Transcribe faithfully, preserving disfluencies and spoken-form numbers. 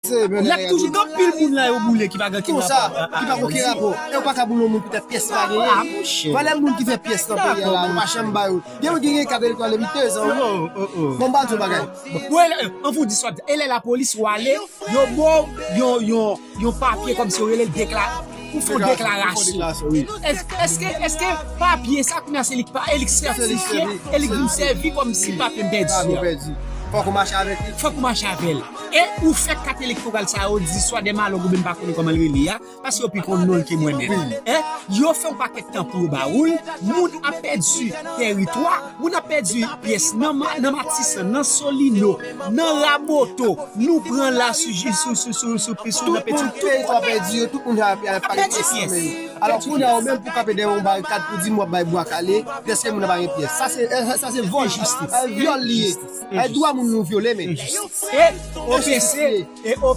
L ap toujou gen anpil moun la yo boule ki pa gen okenn rapò. Ki pa gen okenn rapò. E ou pa ka boule yon moun poutèt pyès pa genyen. Valè moun ki fè pyès nan peyi a la, ou pa janm ba yo. Gen moun ki gen kat elektoral epi de zan. Bon, m ba di yon bagay. Bon, e lè, an pou di swa, e lè lapolis ou ale, yo ba w yon, yon, yon papye kòmsi yo rele l dekla-, pou fè yon deklarasyon. Èske, èske, èske papye sa kounye a se li ki pa, e li k sètifye, e li k vin sèvi kòmsi papye m pèdi a? Fòk ou mache avèk li. Fòk ou mache avè l. E ou fè kat elektoral sa yo di swa de malòg oubyen m pa konnen kòman l rele a, paske yo pi konn non l ke mwen menm. Yo fè yon pakèt tan pou yo ba ou l, moun ap pèdi teritwa, moun ap pèdi pyès nan Ma-, nan Matisan, nan Solino, nan Raboto, nou pran la sou, sou, sou, sou, sou, sou, sou, nan Peti. Tout moun pèdi yo, tout moun ap pèdi pyès. Alò, kounye a, ou menm pou kanpe dèyè yon barikad pou di m w ap bay bwa kale, dèske moun nan pa gen pyès. Sa se, sa se vòl, sa se vyòl li ye. Ay dwa moun nou vyole, men. E O P C, e O